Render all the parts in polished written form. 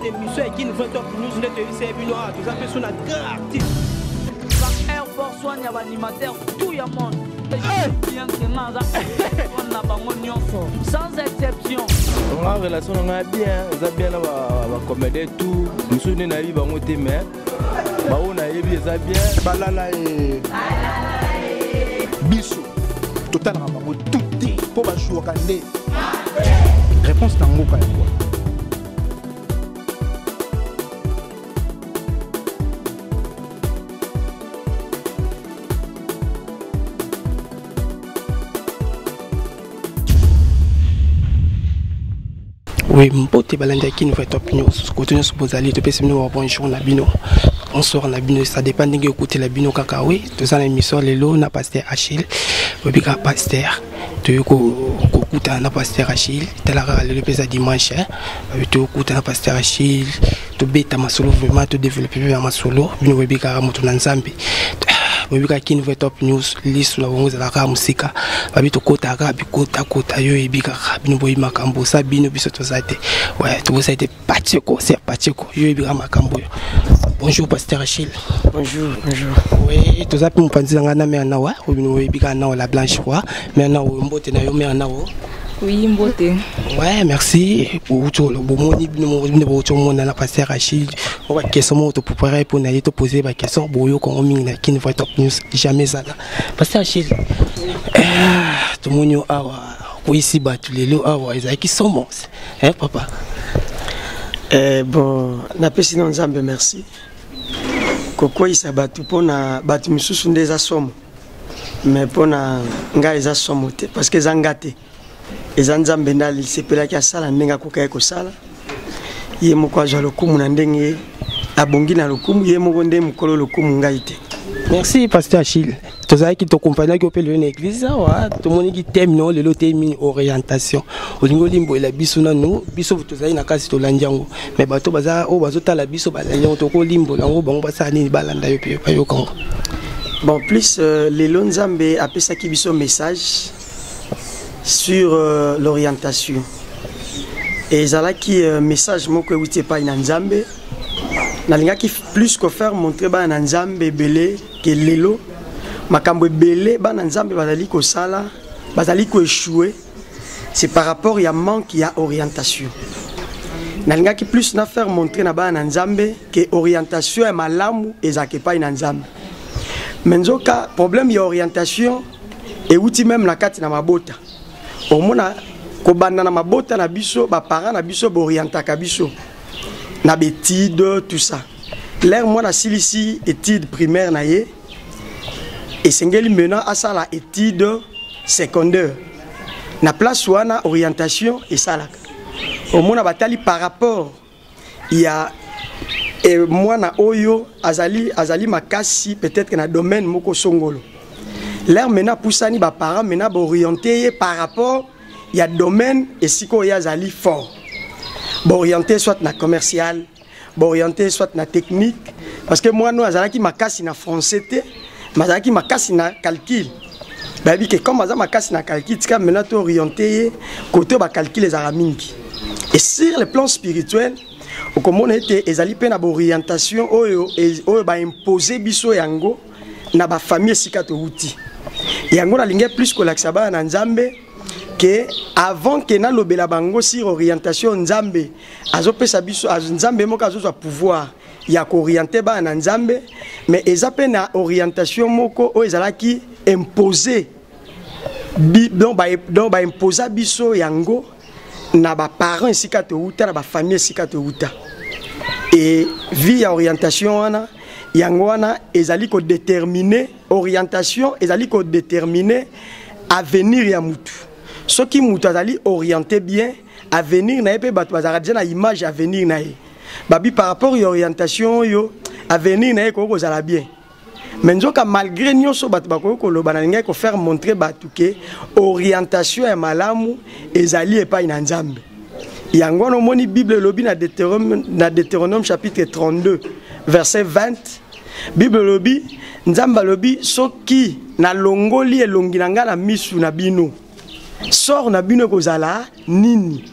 kati émission ya Kin Vrai Top News nde toyebisa ye bino awa toza mpe so na grand artiste. Ba Air Force One ya ba animateur tout ya monde. Bien que nga aza one na bango nyonso sans exception. Nga relation na nga bien, eza bien na ba ba comédien tout. Mosusu nde nayebi bango te mais baoyo nayebi eza bien. Balala ye. Biso totalaka bango tout te mpo bajouaka nde. Réponse na ngoka ya quoi? Oui, mbote balandi ya Kin Vrai Top News. Kote nyonso bozali topesi bino ba bonjour na bino. Bonsoir na bino, ça dépend ndenge okutela bino kaka oui. Toza na émission lelo na pasteur Achille. Obika pasteur. Toyei kokutana na pasteur Achille. Tala kaka lelo mpe eza dimanche. Hein. Tokutana na pasteur Achille. Tobeta masolo vraiment, to développer mpe masolo. Bino boyebi kaka moto na Nzambe. Boyebi kaka Kin Vrai Top News, lisu na bango ezalaka kaka mosika. Babi tokotaka kaka bikotakota, yo oyebi kaka bino boyebi makambo osa bino biso toza te. Ouais, tobosani te Pacheco, c'est Pacheco, yo oyebi kaka makambo oyo. Bonjour pasteur Achille. Bonjour, bonjour. Oui, toza mpe mopanzi na ngai na mère Nawa, oyo bino boyebi kaka Nawa la blanche quoi. Mère Nawa, mbote na yo mère Nawa. Oui, mbote. Ouais, merci. Bomoni bino bino bouti omona na pasteur Achille. Oba question moko to préparer pour na ye to poser ba question boyo kongo mingi na Kin Vrai Top News jamais zala. Pasteur Achille. Eh, tomoni yo awa koyisi bato lelo awa ezalaki somo. Eh papa. Eh bon, napesi na Nzambe merci. Kokweyisa bato mpona bato misusu nde eza somo. Mais mpona ngai eza somo te parce que eza nga te. Eza Nzambe nde alisepelaki asala ndenge akokaki kosala. Ye moko azwa lokumu na ndenge abongi na lokumu, ye moko nde mokolo lokumu, ngai te. Merci pasteur Achille. Tozalaki tokompagnaki yo mpe lelo na église awa, tomoniki thème no lelo te mini orientation. Olingi olimbolela biso nanu, biso tozali na kasi tolandi yango. Mais bato baza oyo bazotala biso balandi yango, tokolimbola yango bango basala nini balanda yo mpe bayoka yango. Bon, plus lelo Nzambe apesaki biso message sur l'orientation. Et ezalaki message moko euti epai na Nzambe. Nalingaki plus ko faire montrer bana na Nzambe ebele ke lelo makambo ebele bana Nzambe bazali kosala, bazali ko échouer, c'est par rapport ya manque ya orientation. Nalingaki plus na faire montrer na bana na Nzambe ke orientation ya malamu ezalaka epai na Nzambe. Mais nzoka problème ya orientation euti même na kati na mabota. Omona kobanda na mabota na biso, ba parents na biso borientaka biso na ba étude tout ça. L'air mwana asilisi étude primaire na ye, esengeli maintenant asala étude secondaire. Na place wana orientation esalaka. Omona batali par rapport ya e mwana oyo azali makasi peut-être na domaine moko songolo. L'air maintenant pusani ba parents maintenant ba orienter ye par rapport ya domaine esika oyo azali fort. Ba orienter soit na commercial, ba orienter soit na technique, parce que mwana oyo azalaki makasi na français te, mais azalaki makasi na calcul. Bayebi ke comme aza makasi na calcul, tika maintenant to orienter ye côté ba calcul ezalaka mingi. Et sur le plan spirituel, okomona ete ezali pe na ba orientation oyo, oyo ba imposer biso yango na ba famille esika towuti. Yango nalingi plus kolakisa bana na Nzambe ke avant ke nalobela bango sur orientation Nzambe azopesa biso, Nzambe moko azozwa pouvoir ya koorienter bana na Nzambe, mais eza pe na orientation moko oyo ezalaki imposé. Bi-, donc ba, donc ba imposa biso yango na ba parents esika towuta, na ba famille esika towuta. Et vie ya orientation wana, yango wana ezali ko déterminer orientation, ezali ko déterminer avenir ya mutu. Soki mutu azali orienté bien, avenir na ye pe bato bazalaka déjà na image avenir na ye. Babi par rapport ya orientation oyo, avenir na ye ekoki kozala bien. Mais nzoka malgré nyonso bato bakoki koloba, nalingaki ko faire montrer bato ke orientation ya malamu ezali epai na Nzambe. Yango wana omoni Bible elobi na Deutéronome, na Deutéronome chapitre 32 verset 20, Bible elobi, Nzambe alobi soki nalongoli elongi na ngai na misu na bino, sort na bino ekozala nini?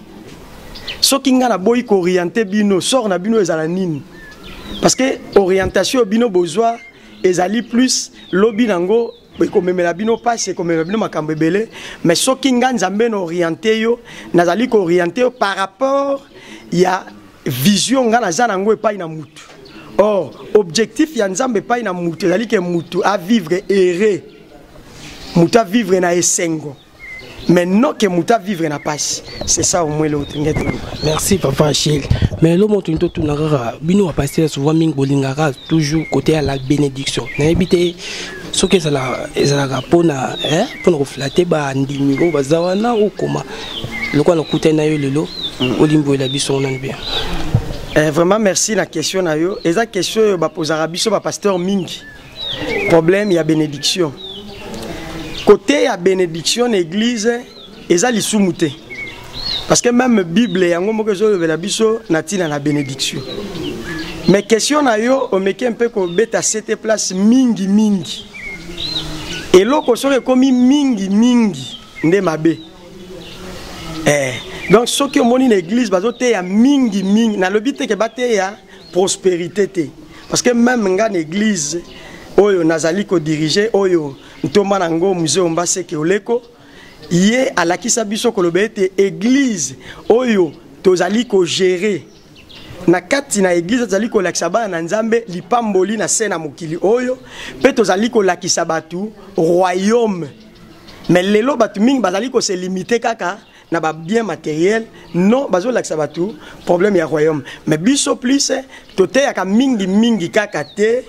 Soki nga naboyi kooriente bino, sort na bino ezala nini? Parce que orientation bino bozwa ezali plus lobi nango ekomemela bino mpasi, ekomemela bino makambo ebele. Mais soki nga Nzambe na oriente yo, nazali kooriente yo par rapport ya vision nga naza nango epai na mutu. Or objectif ya Nzambe epai na mutu ezali ke mutu avivre heureux, mutu avivre na esengo, mais non que mutu avivre na pasi. C'est ça au moins le tenge toloba. Merci papa Achille. Mais lo moto nto tuna kaka bino ba pasteur souvent mingi bolingaka toujours côté ya la bénédiction. Nayebi te soki ezalaka mpona mpona koflate bandimi oyo baza wana okoma lokola nakutani na yo lelo, olimbolela biso nani bien. Vraiment merci na question na yo. Eza question oyo bapozaka biso bapasteur mingi, problème ya bénédiction. Côté ya bénédiction na église eza lisumu te, parce que même Bible yango moko ezolobela biso na ntina na bénédiction. Mais question na yo omeki mpe kobeta sete place mingi mingi. Eloko soki ekomi mingi mingi nde mabe. Donc soki omoni na église bazoteya mingi mingi, nalobi te ke bateya prospérité te, parce que même nga na église oyo nazali kodirige, oyo ntomba nango Musée Ombaseke Oleko, ye alakisa biso koloba ete église oyo tozali kogérer, na kati na église tozali kolakisa bana na Nzambe lipamboli na se na mokili oyo, mpe tozali kolakisa bato royaume. Mais lelo bato mingi bazali kose limiter kaka na babien matériel. Non, bazolakisa bato problème ya royaume. Mais biso plus toteyaka mingi mingi kaka te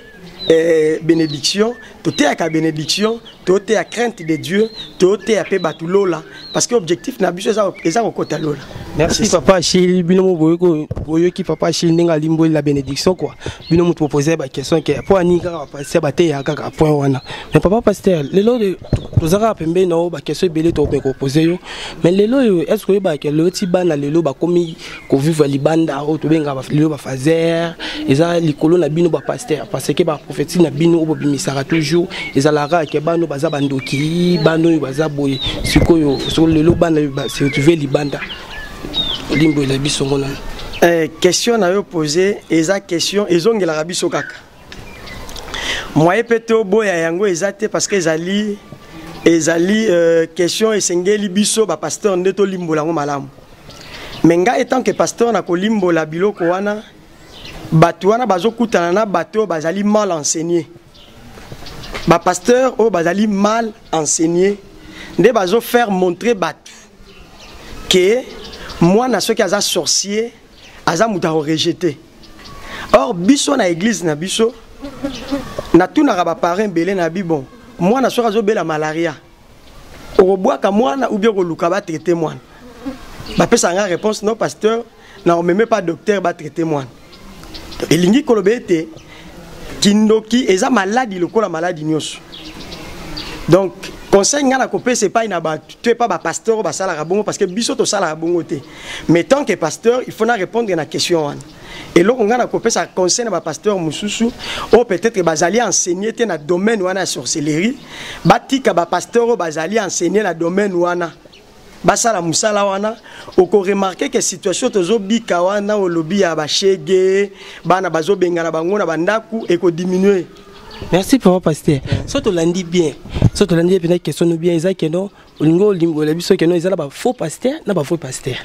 bénédiction. Toteyaka bénédiction, toteya crainte de Dieu, toteya mpe bato lola, parce que objectif na biso eza kokota lola. Merci papa Achille. Bino mo boyoki papa Achille ndenge alimboli la bénédiction quoi. Bino moto propose baquestion ke mpo ani kaka bapasteur bateyaka kaka point wana. Mais papa pasteur, lelo toza kaka pembeni na yo, baquestion ebele tokope kopose yo. Mais lelo oyo, est ce que oyebaka lelo ti bana lelo bakomi kovivre libanda, oyo tobengaka lelo bafaser, eza likolo na bino bapasteur? Parce que baprophétie na bino oyo bobimisaka toujours ezalaka ke bana oyo baza bandoki, bana oyo baza boye. Sikoyo so lelo bana se retrouve libanda, olimbolela biso ngo nano. Question na yo pose eza question ezongelaka biso kaka moye mpe toboya yango eza te, parce que ezali question esengeli biso bapasteur nde tolimbola yango malamu. Mais ngai en tant que pasteur nakolimbola biloko wana. Bato wana bazokutana na bato oyo bazali mal enseigné, bapasteur oyo bazali mal enseigné nde bazofaire montrer bato ke mwana soki aza sorcier, aza moto akorejeter. Or biso na église na biso, natunaka baparent ebele na bi: bon, mwana soki azobela malaria, okobwaka mwana ou bien okoluka batraite mwana? Bapesaka nga réponse: non pasteur, na omeme pas docteur batraite mwana. Elingi koloba ete kindoki eza maladi lokola maladi nyonso. Donc conseil ngai nakopesa epai na bato to epai bapasteur oyo basalaka bongo, parce que biso tosalaka bongo te, mais tant que pasteur il faut na répondre na question wana. Eloko ngai nakopesa conseil na bapasteur mosusu oyo peut-être bazali enseigné te na domaine wana ya sorcellerie, batika bapasteur oyo bazali enseigné na domaine wana basala mosala wana. Okoremarquer ke situation tozobika wana, olobi ya bashege, bana bazobengana bango na bandako, ekodiminue. Merci papa pasteur. So tolandi bien, so tolandi mpenza question no bien, eza keno olingi olimbola biso keno eza na bafaux pasteur na bafaux pasteur.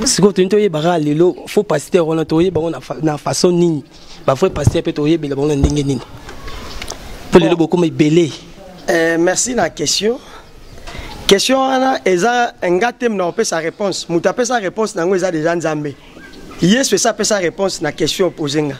Sikoyo tolingi toyebaka lelo faux pasteur wana toyeba bango na façon nini, bavrai pasteur mpe toyebela bango na ndenge nini, mpo lelo bokoma ebele. Merci na question. Question wana eza nga te na opesa réponse. Moto apesa réponse nango eza déjà Nzambe. Yesu esi apesa réponse na question opose nga.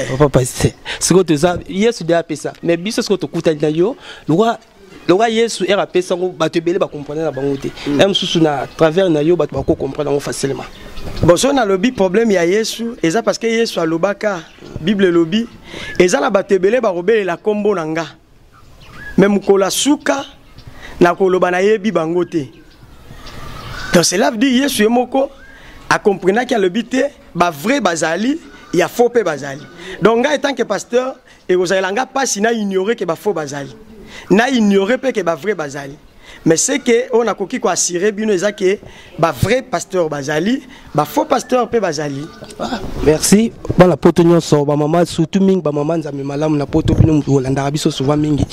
Papa pasteur, sikoyo toza Yesu de apesa, mais biso sikoyo tokutani na yo lokwa Yesu ere apesa yango, bato ebele bacomprendre na bango te. Ya mosusu na travers na yo bato bakocomprendre yango facilement. Bon, so nalobi problème ya Yesu eza parce que Yesu alobaka, Bible elobi eza na bato ebele bakobelela nkombo na nga, mais mokolo ya suka nakoloba nayebi bango te. Donc cela veut dire Yesu ye moko akomprenaki, alobi te bavrai bazali, ya faux mpe bazali. Donc ngai en tant que pasteur ekozalela nga mpasi na ignore ke bafaux bazali, na ignore mpe ke bavrai bazali. Mais ce que oyo nakoki koassure bino eza ke bavrai pasteur bazali, bafaux pasteur mpe bazali. Ah, merci. Bana poto nyonso, bamama surtout mingi, bamama Nzambe malamu na poto, bino moto bolandaka biso souvent mingi,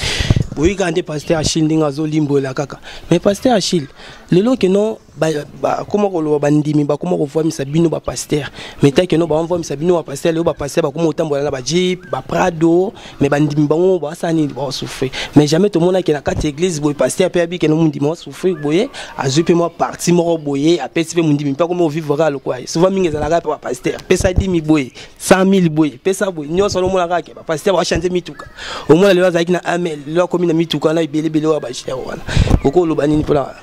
boyika nde pasteur Achille ndenge azolimbola kaka. Mais pasteur Achille, lelo keno bakoma koloba bandimi bakoma kovwamisa bino bapasteur, mais ta keno bamvwamisa bino bapasteur, lelo bapasteur bakoma kotambola na bajeep, baprado, mais bandimi bango basala nini? Basouffrir. Mais jamais tomonaki na kati ya église boye pasteur mpe abike no mondimi asouffrir boye, azwi mpe mwa parti moko boye, apesi mpe mondimi mpe akomi ovivre kaka lokola ye. Souvent mingi ezalaka mpe bapasteur pesa dimi boye, 100 000 boye, pesa boye nyonso. Omona kaka ke bapasteur bachange mituka. Omona lelo azalaki na amel, lelo akomi na mituka na ebelebele oyo bachere wana. Okoloba nini mpona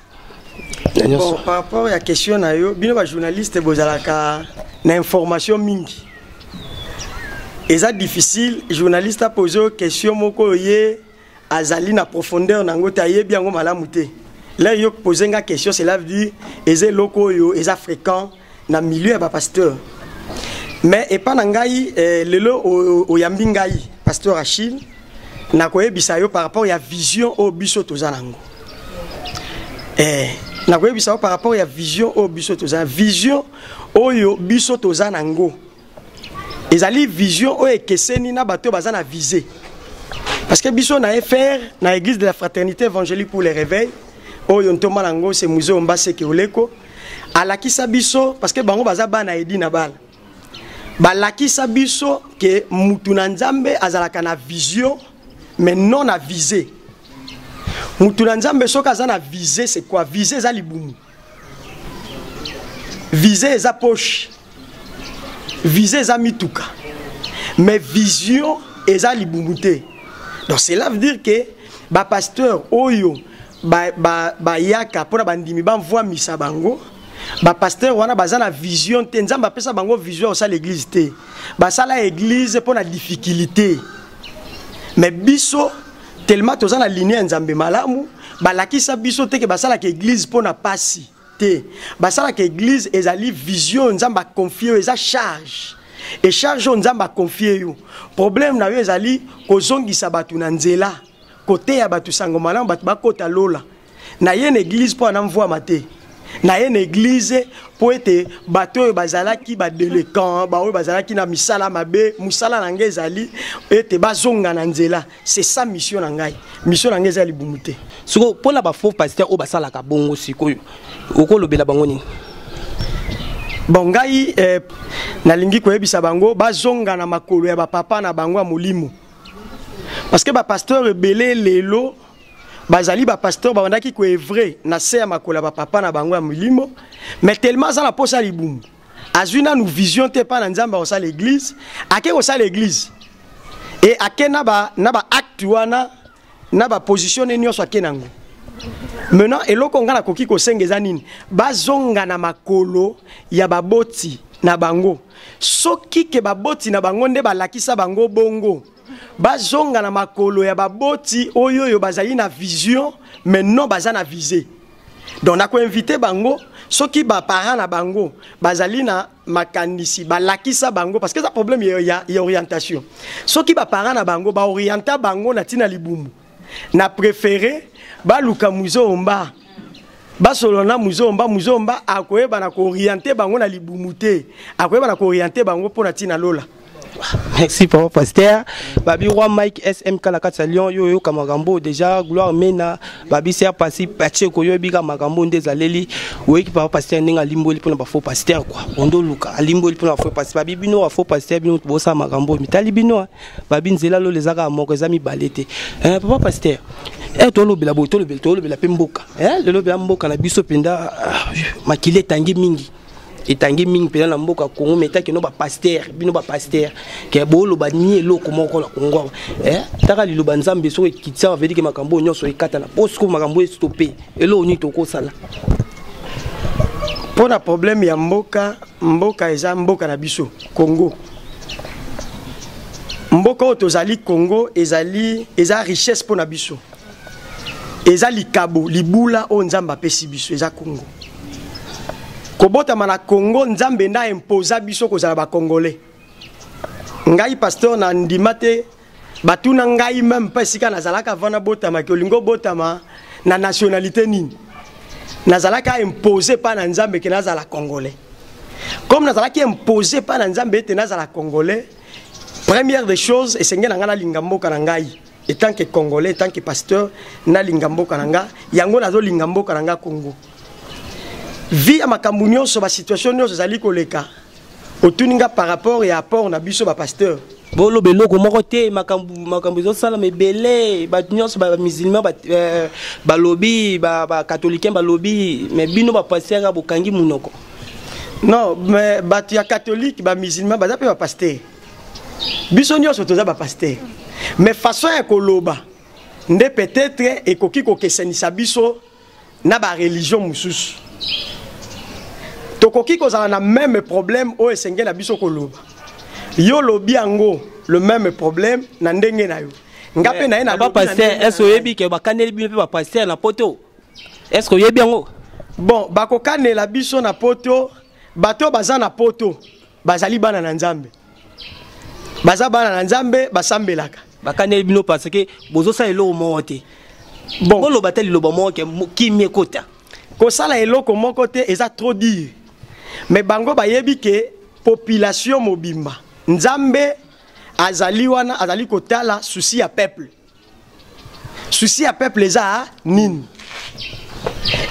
na nyonso? Bon, par rapport ya question na yo, bino bajournaliste bozalaka na information mingi. Eza difficile journaliste apose yo question moko oyo ye azali na profondeur na yango te, ayebi yango malamu te. Là yo pose nga question, cela veut dire eza eloko oyo eza fréquent na milieu ya bapasteur. Mais epa na ngai, lelo oyambi ngai pasteur Achille, nakoyebisa yo par rapport ya vision oyo biso toza nango. Nakoyebisa yo par rapport ya vision oyo biso toza. Vision oyo biso toza nango ezali vision oyo ekeseni na bato oyo baza na visée, parce que biso na FR, na Église de la Fraternité Évangélique pour le Réveil, oyo ntoma nango c'est Mzee Ombaseke Oleko, alakisa biso, parce que bango baza bana edi na bana, balakisa biso ke mutu na Nzambe azalaka na vision mais non na visée. Mutu na Nzambe soki aza na visée, c'est quoi? Visée eza libumu, visée eza poche, visée eza mituka, mais vision eza libumu te. Donc cela veut dire que bapasteur oyo bayaka mpona bandimi bamvwamisa bango, bapasteur wana baza na vision te. Nzambe apesa bango vision ya kosala église te, basala église mpona difficulté. Mais biso, tellement toza na ligne ya Nzambe malamu, balakisa biso te ke basalaka église mpona pasi te. Basalaka église ezali vision Nzambe aconfie yo, eza charge e charge oyo Nzambe aconfie yo. Problème na yo ezali kozongisa bato na nzela, koteya bato sango malamu, bato bakota lola. Na ye na église mpo ana mvwama te, na ye na église mpo ete bato oyo bazalaki badélinquant, baoyo bazalaki na misala mabe, mosala na ngai ezali ete bazonga na nzela. C'est ça mission na ngai. Mission na ngai eza libumu te. Sikoyo mpona bafaux pasteur oyo basalaka bongo, sikoyo okolobela bango nini? Bon, ngai nalingi koyebisa bango bazonga na makolo ya bapapa na bango ya molimo, parce que bapasteur ebele lelo bazali bapasteur babandaki koœuvrer na se ya makolo ya bapapa na bango ya molimo. Mais tellement aza na posa ya libumu, azwi nanu vision te epai na Nzambe akosala église, ake kosala église e ake na ba acte wana, na baposition ne nyonso ake nango. Maintenant, eloko ngai nakoki kosenga eza nini? Bazonga na makolo ya baboti na bango. Soki ke baboti na bango nde balakisa bango bongo, bazonga na makolo ya baboti oyo oyo bazali na vision mais non baza na visée. Donc nakoinvite bango, soki baparent na bango bazali na makanisi balakisa bango, parce que eza problème ya orientation. Soki baparent na bango baorienta bango na ntina libumu, na préféré baluka muzomba, basolola na muzomba. Muzomba akoyeba na kooriente bango na libumu te, akoyeba na kooriente bango mpo na ntina lola. Merci, papa pasteur. Babi roi Mike SMK na kati ya Lyon, yo oyoka makambo déjà. Gloire Mena, babi ser pasi Pacheco, yo oyebika makambo nde ezaleli. Oyoki papa pasteur ndenge alimboli mpona bafaux pasteur, quoi. Ondoluka alimboli mpona bafaux pasteur. Babi bino bafaux pasteur, bino bosala makambo mitali bino. Babi nzela lolo eza kaka moko, eza mibale te. Papa pasteur, tolobela boye, tolobela mpe mboka. Lelo mpenza mboka na biso mpenza, makili etangi mingi, etangi mingi mpenza na mboka Congo. Mais taki no bapasteur, bino bapasteur ke boloba ni eloko moko na Congo awa, taka liloba Nzambe soki ekitisa, veut dire ke makambo oyo nyonso ekatana. Po sikoyo makambo oyo estope, eloko nini tokosala? Mpo na problème ya mboka, mboka eza mboka na biso Congo, mboka oyo tozali Congo, ezali eza richesse mpo na biso, eza likabo, libula oyo Nzambe apesi biso eza Congo. Kobotama na Congo, Nzambe nde aimposa biso kozala bacongolais. Ngai pasteur na ndima te batuna ngai même mpe esika nazalaka avant nabotamaki: olingi obotama Na nationalité nini? Nazalaka imposé pa na Nzambe ke nazala congolais. Comme nazalaki imposé pa na Nzambe ete nazala congolais, première des choses esengeli na ngai nalinga mboka na ngai. Etant que congolais, etant que pasteur, nalinga mboka na ngai. Yango nazolinga mboka na ngai Congo. Vie ya makambo nyonso, ba situation nyonso ezali koleka. Otuni nga par rapport ya apport na biso ba pasteur. Boloba eloko moko te, makambo makambo ezosalama ebele, bato nyonso ba musulman balobi, ba catholicain balobi, mais bino ba pasteur bokangi monoko. Non, mais bato ya catholique, ba musulman baza mpe ba pasteur. Biso nyonso toza ba pasteur. Mais façon ya koloba nde peut-être ekoki kokesenisa biso na ba religion mosusu. Tokoki kozala na même problème oyo esengeli na biso koloba. Yo lobi yango le même problème na ndenge na yo. Nga pe na ye na Papa lobi na pasteur, ndenge na est-ce que ngai. oyebi ke bakaneli bino pe ba pasteur na poto? Est-ce que oyebi yango? Bon, bakokanela biso na poto, bato baza na poto, bazali bana na Nzambe. Baza bana na Nzambe, basambelaka. Bakaneli bino parce que bozosala eloko moko te. Bon. Boloba te liloba moko ke kimia ekota. Kosala eloko moko te eza trop dur. Mais bango bayebi ke population mobimba, Nzambe azali wana, azali kotala souci ya peuple. Souci ya peuple eza nini?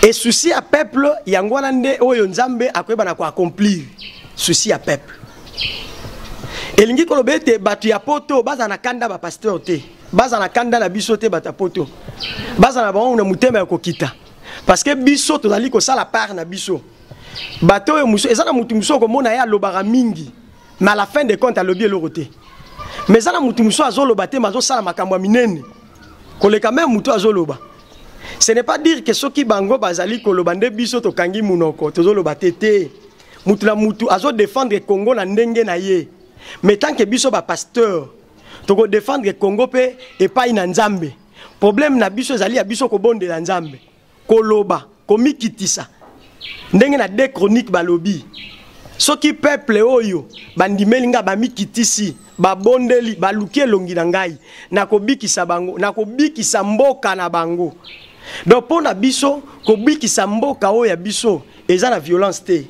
Et souci ya peuple yango wana nde oyo Nzambe akoyeba na koaccomplir souci ya peuple. Elingi koloba ete bato ya poto baza na kanda ba pasteur te, baza na kanda na biso te bato ya poto, baza na bango na motema ya kokita parce que biso tozali kosala part na biso. Bato oyo mosusu, eza na motu mosusu okomona ye alobaka mingi, mais à la fin de compte alobi eloko te. Mais eza na motu mosusu azoloba te, mais azosala makambo ya minene koleka même motu azoloba. Ce n'est pas dire que soki bango bazali koloba nde biso tokangi munoko tozoloba te te. Mutu na mutu azo défendre Congo na ndenge na ye. Mais tant que biso ba pasteur toko défendre Congo pe epai na Nzambe. Problème na biso ezali ya biso kobondela Nzambe, koloba, komikitisa. Ndenge na deux chroniques balobi. Soki peuple oyo bandimeli nga bamikitisi, babondeli, baluki elongi na ngai, nakobikisa bango, nakobikisa mboka na bango. Donc mpo na biso kobikisa mboka oyo ya biso eza na violence te.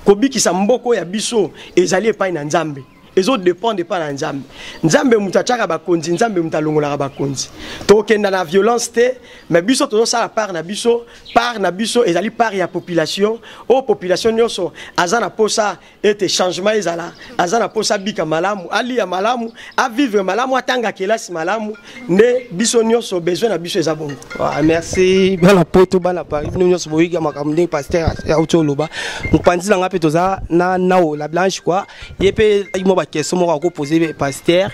Kobikisa mboka oyo ya biso ezali epai na Nzambe. Ezo dépendre epai na Nzambe. Nzambe moto atiaka bakonzi, Nzambe moto alongolaka bakonzi. Tokenda na violence te, mais biso tozosala part na biso, part na biso ezali part ya population. Oyo population nyonso aza na posa ete changement ezala, aza na posa bika malamu, alia malamu, a vivre malamu, atanga kelasi malamu, nde biso nyonso besoin na biso eza bongo. Ah, merci bana poto, bana Paris, bino nyonso boyiga makambo ndenge pasteur auti oloba. Mopanzi na nga mpe toza na Nao la Blanche quoi. Ye mpe mwa ba question moko akoposer pasteur.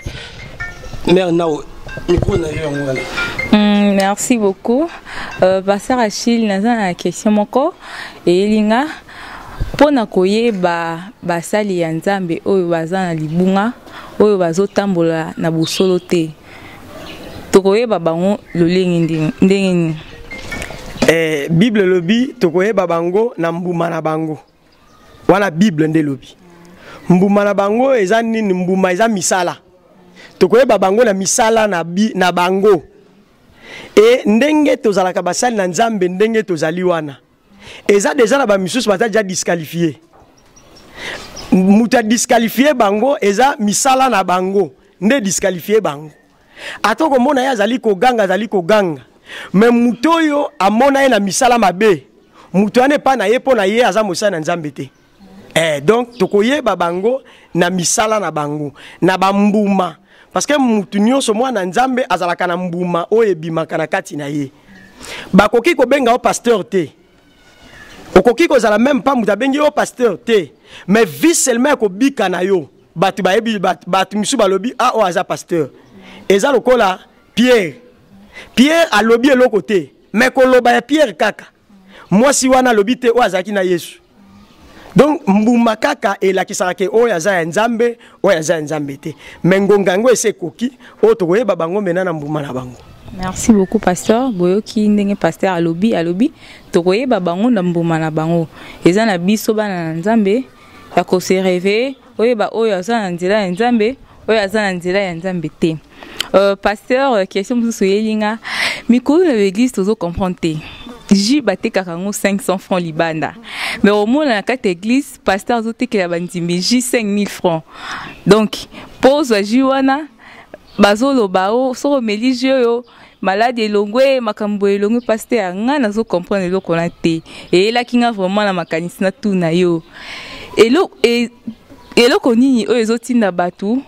Mère Nao, micro na yo yango wana. Merci beaucoup. Pasteur Achille, naza na question moko eyelinga mpona koyeba basali ya Nzambe oyo baza na libunga, oyo bazotambola na bosolo te. Tokoyeba bango lolenge ndenge nini? Bible elobi tokoyeba bango na mbuma na bango. Wana Bible nde elobi. Mbuma na bango eza nini? Mbuma eza misala. Tokoyeba bango na misala na bango. E ndenge tozalaka basali na Nzambe, ndenge tozali wana. Eza déjà na ba misusu baza déjà disqualifié. Mutu a disqualifié bango eza misala na bango nde disqualifié bango. Ata komona ye azali koganga, azali koganga. Mais mutu oyo amona ye na misala mabe, mutu wana epa na ye mpo na ye aza mosali na Nzambe te. Donc tokoyeba bango na misala na bango, na ba mbuma. Parce que mutu nyonso mwana Nzambe azalaka na mbuma oyo ebimaka na kati na ye. Bakoki kobenga yo pasteur te. Okoki kozala même pas mutu abengi yo pasteur te. Mais vie seulement ya kobika na yo. Bato bayebi, bato misusu balobi, ah, oyo aza pasteur. Eza lokola Pierre. Pierre alobi eloko te, mais koloba ya Pierre kaka. Mwasi wana alobi te oyo azalaki na Yesu. Donc mbuma kaka elakisaka ke oyo aza ya Nzambe, oyo aza ya Nzambe te. Mais ngonga yango ese ekoki, oyo tokoyeba bango mena na mbuma na bango. Merci beaucoup pasteur. Boyoki ndenge pasteur alobi, alobi tokoyeba bango na mbuma na bango. Eza na biso bana na Nzambe ya ko se réveiller, oyeba oyo aza na nzela ya Nzambe, oyo aza na nzela ya Nzambe te. Pasteur, question mosusu eyelinga. Mikolo na église tozo comprendre te. Jus batekaka yango 500 francs libanda. Mais omona na kati église pasteur azotekela bandimi jus 5000 francs. Donc mpo ozwa jus wana bazoloba o soki omeli jus oyo maladi elongwe makambo elongwe pasteur nga nazo comprendre eloko wana te eyelaki nga vraiment na makanisi na tuna yo eloko nini oyo ezotinda bato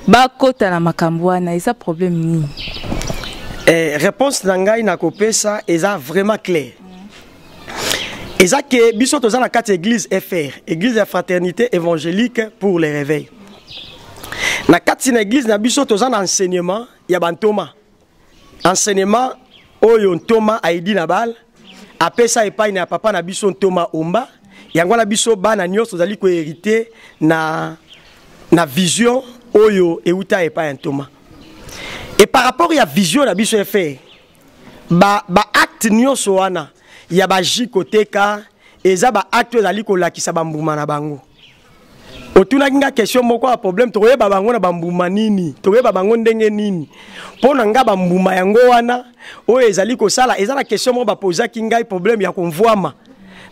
bakota na makambo wana eza problème nini? Réponse na ngai nakopesa eza vraiment clair. Eza ke biso toza na kati église FR, église ya Fraternité évangélique pour le réveil. Na kati na église na biso toza na enseignement ya bantoma, enseignement oyo ntoma aidi na bal apesa epai na papa na biso ntoma Omba. Yango wana biso bana nyonso tozali kohérite na vision oyo euta epai ya ntoma. Et par rapport ya vision na biso FR, ba acte nyonso wana ya bajus koteka eza ba acte oyo ezali kolakisa bambuma na bango. Otunaki nga question moko ya problème: tokoyeba bango na bambuma nini? Tokoyeba bango ndenge nini? Mpo na nga, bambuma yango wana oyo ezali kosala. Eza na question moko bapozaki ngai, problème ya komvwama.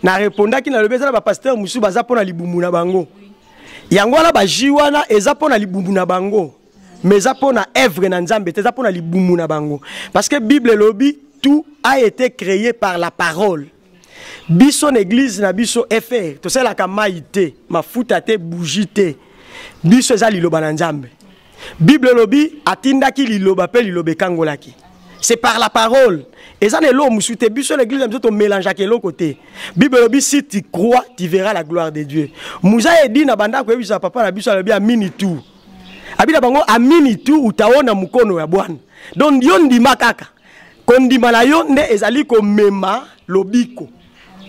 Na répondaki, nalobi eza na bapasteur mosusu baza mpo na libumu na bango. Yango wana bajus wana eza mpo na libumu na bango, mais eza mpo na œuvre na Nzambe te, eza mpo na libumu na bango, parce que Bible elobi: tout a été créé par la parole. Biso na église na biso FR tosalaka mai te, mafuta te, bougie te. Biso eza liloba na Nzambe. Bible elobi atindaki liloba mpe liloba ekangolaki. C'est par la parole, eza na eloko mosusu te. Biso na église na biso tomélangeaka eloko te. Bible elobi: si tu crois, tu verras la gloire de Dieu. Muza edi na banda koyebisa papa na biso, alobi amini tu, abi na bango amini tu, utaona mkono ya Bwana. Donc yo ndima kaka, kondima na yo nde ezali komema lobiko,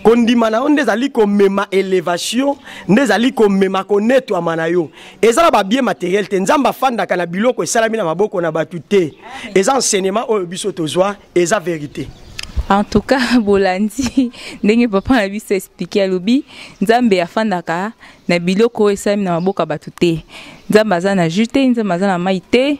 kondima na yo nde ezali komema élévation, nde ezali komema konetwama na yo. Eza na babien matériel te. Nzambe afandaka na biloko esalami na maboko na bato te. Eza enseignement oyo biso tozwa, eza vérité. En tout cas, bolandi ndenge papa na biso expliqué. Alobi Nzambe afandaka na biloko oyo esalami na maboko ya bato te. Nzambe aza na jus te, Nzambe aza na mai te,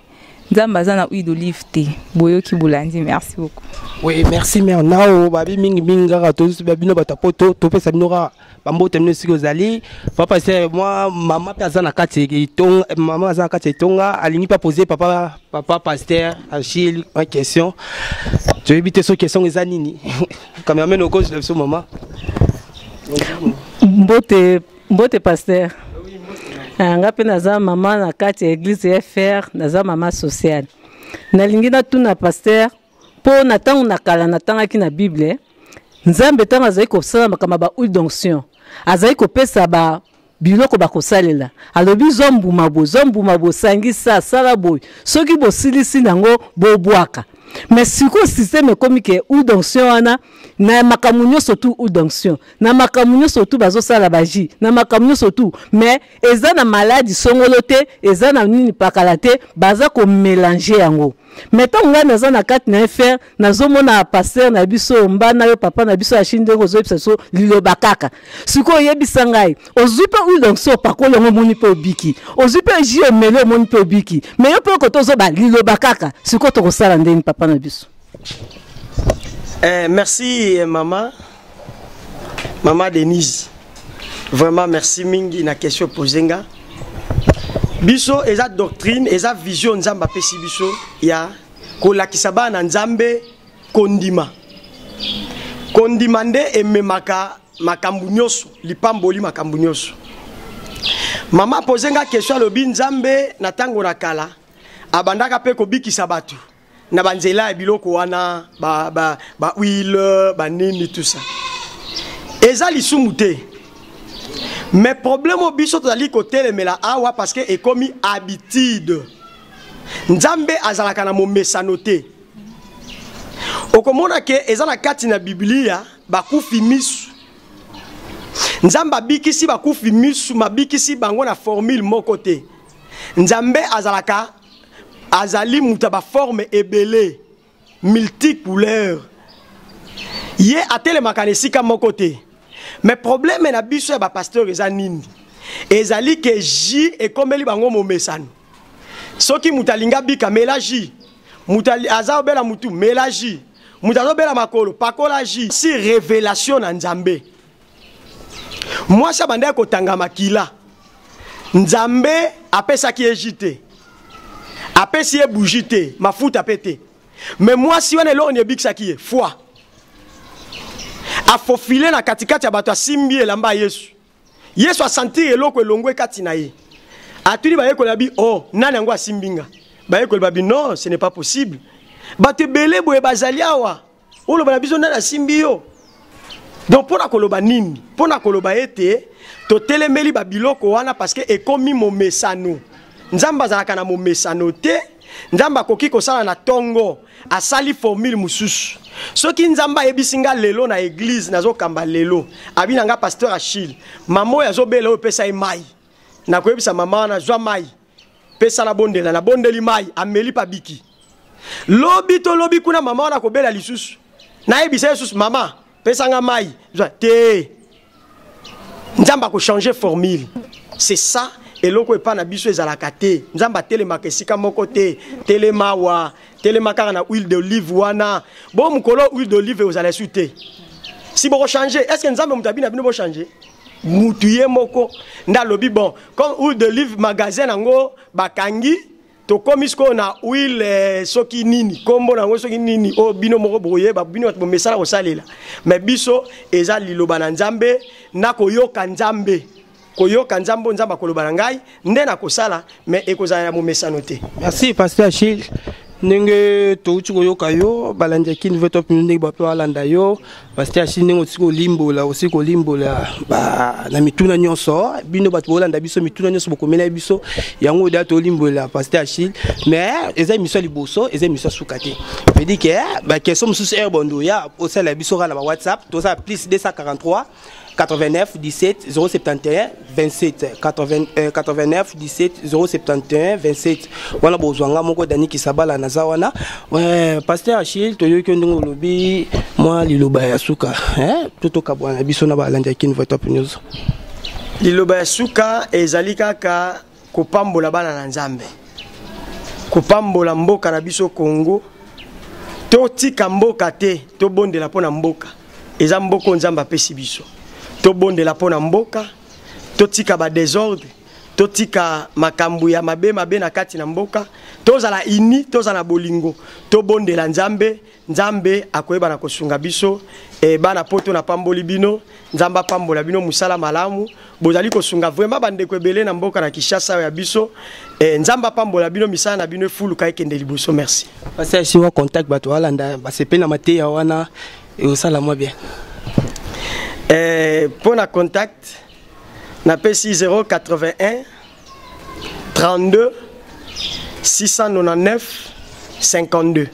Nzambe aza na huile d'olive te. Boyoki, bolandi, merci beaucoup. Oui, merci mère. Nao babi mingi mingi kaka tozoba bino bato ya poto, topesa bino kaka bambote bino esika ozali. Papa, c'est moi. Mama mpe aza na kati etonga, mama aza na kati ya etonga, alingi mpe apose papa pasteur Achille une question. Toyebi te soki question eza nini. Cameraman okozela biso mama. Mbote, mbote pasteur. Nga mpe naza mama na kati ya église FR, naza mama sociale. Nalingi natuna pasteur mpo na ntango na kala natangaki na Bible, Nzambe ntango azali kosala makambo ya ba huile d'onction, azali kopesa ba biloko bakosalela. Alobi: zwa mbuma boye, zwa mbuma boye, sangisa, sala boye, soki bosilisi nango bobwaka. Mais sikoyo système ekomi ke huile d'onction wana na makambo nyonso tu, huile d'onction na makambo nyonso tu, bazosala bajus na makambo nyonso tu, mais eza na maladi songolo te, eza na nini pakala te, baza komélanger yango. Mais ntango ngai naza na kati na FR, nazomona pasteur na biso mbana yo, papa na biso Achille, ndenge ozoyebisa biso liloba kaka. Sikoyo oyebisa ngai, ozwi mpe huile d'onction, opakoli yango, omoni mpe obiki, ozwi mpe jus, omeli, omoni mpe obiki, mais yo mpe okoto ozoba liloba kaka. Sikoyo tokosala ndeni, papa na biso? Merci mama Denise, vraiment merci mingi na question posé nga. Biso eza doctrine, eza vision Nzambe apesi biso ya kolakisa bana na Nzambe kondima. Kondima nde ememaka makambo nyonso, lipamboli, makambo nyonso. Mama pose nga question, alobi Nzambe na ntango na kala abandaka mpe kobikisa bato na banzela ya biloko wana, ba huile, banini, tout ça. Eza lisumu te, mais problème oyo biso tozali kotelemela awa, parce que ekomi habitude. Nzambe azalaka na momesano te. Okomona ke eza na kati na Biblia, bakufi misu, Nzambe abikisi bakufi misu, mabikisi bango na formule moko te. Nzambe azalaka, azali moto ya baforme ebele, multicouleur. Ye atelemaka na esika moko te. Mais problème na biso ya bapasteur eza nini? Ezali ke jus ekomeli bango momesano. Soki moto alingi abika, mela jus. Moto aza obela mutu, mela jus. Moto azobela makolo, pakola jus. Si révélation na Nzambe. Mwasi abandaki kotanga makila. Nzambe apesaki ye jus te. Apesi ye bougie te, mafuta pe te. Mais mwasi wana eloko nini ebikisaki ye? Foi. Afofile na katikati ya bato, asimbi elamba ya Yesu. Yesu asentir eloko elongwe kati na ye. Atuni bayekoli abi, oh, nani yango asimbi nga? Bayekoli babi, non, ce n'est pas possible. Bato ebele boye bazali awa. Oloba na biso nani asimbi yo? Donc mpo na koloba nini? Mpo na koloba ete totelemeli ba biloko wana parce que ekomi momesano. Nzambe azalaka na momesano te. Nzambe akoki kosala na tongo, asali formule mosusu. Soki Nzambe ayebisi nga lelo na eglise nazokamba lelo, abi na nga pasteur Achille, mama oyo azobela oyo pesa ye mai. Nakoyebisa mama wana zwa mai, pesa na bondela, nabondeli mai, ameli pa biki. Lobi to lobi kuna mama wana akobela lisusu. Nayebisa ye lisusu mama, pesa nga mai, zwa te. Nzambe ako changer formule. C'est ça eloko epa na biso ezalaka te. Nzambe atelemaka esika moko te. Telema wa, telema kaka na huile d'olive wana. Bo mokolo huile d'olive ozala su te. Si boko changer, est-ce que Nzambe moto abina bino bo changer? Mutu ye moko nde alobi bon, comme huile d'olive magasin nango bakangi, tokomi sikoyo na huile eh, soki nini kombo na yango soki nini oyo bino moko bokoyeba, bino bato bomesana kosalela. Mais biso eza liloba na Nzambe, na koyoka Nzambe, koyoka Nzambe oyo Nzambe akoloba na ngai nde nakosala, mais ekozala ya momesano te. Merci pasteur Achille, ndenge touti koyoka yo, balandi ya Kin Vrai Top ndenge bape balanda yo. Pasteur Achille, ndenge otiki kolimbola, osi kolimbola ba na mituna nyonso, bino bato bolanda biso mituna nyonso bokomela biso yango oda tolimbola pasteur Achille. Mais eza émission ya liboso, eza émission ya suka te. Veut dire que ba question mosusu air bondo ya osala biso kaka na ba WhatsApp, toza plus 243 89 17 071 27 80, 89 17 071 27. Wana bozwa nga moko Dani Kisabala naza wana. Ouais, pasteur Achille, toyoki ndenge olobi mwa liloba ya suka, hein, to tokabwana biso na balandi ya Kin Vrai Top News. Liloba ya suka ezali kaka kopambola bana na Nzambe, kopambola mboka na biso Congo. Totika mboka te, tobondela mpo na mboka. Eza mboka oyo Nzambe apesi biso. Tobondela mpo na mboka, totika ba desordre, totika makambo ya mabe mabe na kati na mboka, tozala uni, tozala na bolingo, tobondela Nzambe. Nzambe akoyeba na kosunga biso. E, bana poto na pamboli bino, Nzambe apambola bino musala malamu, bozali kosunga vraiment bandeko ebele na mboka na Kinshasa ya biso. E, Nzambe apambola bino, misala na bino efuluka ekende liboso. Merci. Pasteur, si wa contact bato balanda basepeli na mateya wana, ekosala mwa bien. E, mpo na contact napesi 081 32 699 52.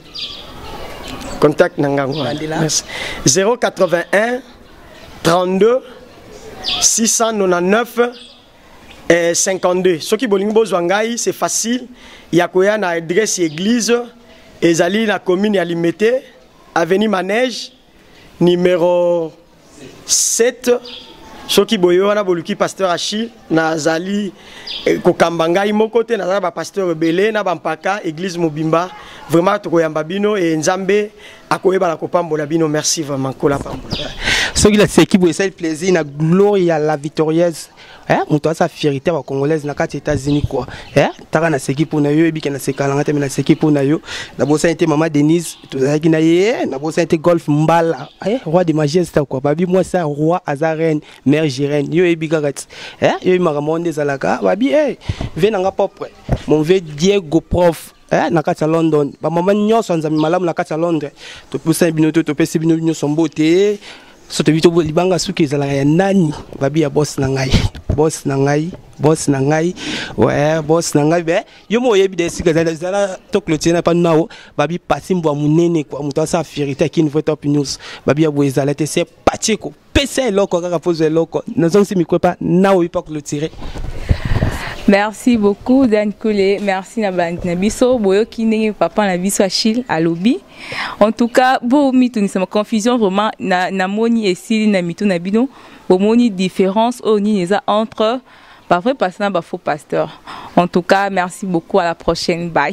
Contact na ngango wana. Bandela. Merci. 081 32 699 52. Soki bolingi bozwa ngai, c'est facile ya koya na adresse église ezali na commune ya Limete, avenue Manège numéro 7. Soki boye wana boluki pasteur Achille, nazali kokamba ngai moko te, nazali ba pasteur ebele na bampaka église mobimba. Vraiment tokoyamba bino e Nzambe akoyeba na kopambola bino. Merci vraiment, kola pambola. Soki la seki boye esali plaisir na Gloria la victorieuse, hein, moto aza fierté ba congolaise na kati États-Unis quoi, hein, taka na seki pona yo, ebike na seka na ngate, mais na seki pona yo. Na bosani te mama Denise, tozalaki na ye, na bosani te Golf Mbala, hein, roi de majesté quoi, babi moi ça roi aza reine, mère Jirène, yo ebi kaka ti, hein, yo makambo nde ezalaka, babi hey, ve nanga propre, mon vieux Diego prof, hein, na kati ya London, ba mama nyonso ya Nzambe malamu na kati ya Londres, topesani bino to, topesi bino nyonso mbote. So toyebi to libanga suki ezalaka ya nani, babi ya boss na ngai, boss na ngai, boss na ngai, ouais, boss na ngai, be yo mo oyebi de esika ezala, ezala to clôturer na pa nao, babi pasi mbwa munene quoi, moto asa fierté ya Kin Vrai Top News, babi ya boye ezala te, c'est Pacheco, pesa eloko kaka pozo eloko, nazongisi micro pa nao pa clôturer. Merci beaucoup Dan Koulé, merci na bandi na biso, boyoki ndenge papa na biso Achille alobi. En tout cas, bo mitu ni sama confusion vraiment na na moni esili na mitu na bino, bo moni différence oyo nini eza entre ba vrai pasteur na ba faux pasteur. En tout cas, merci beaucoup, à la prochaine, bye.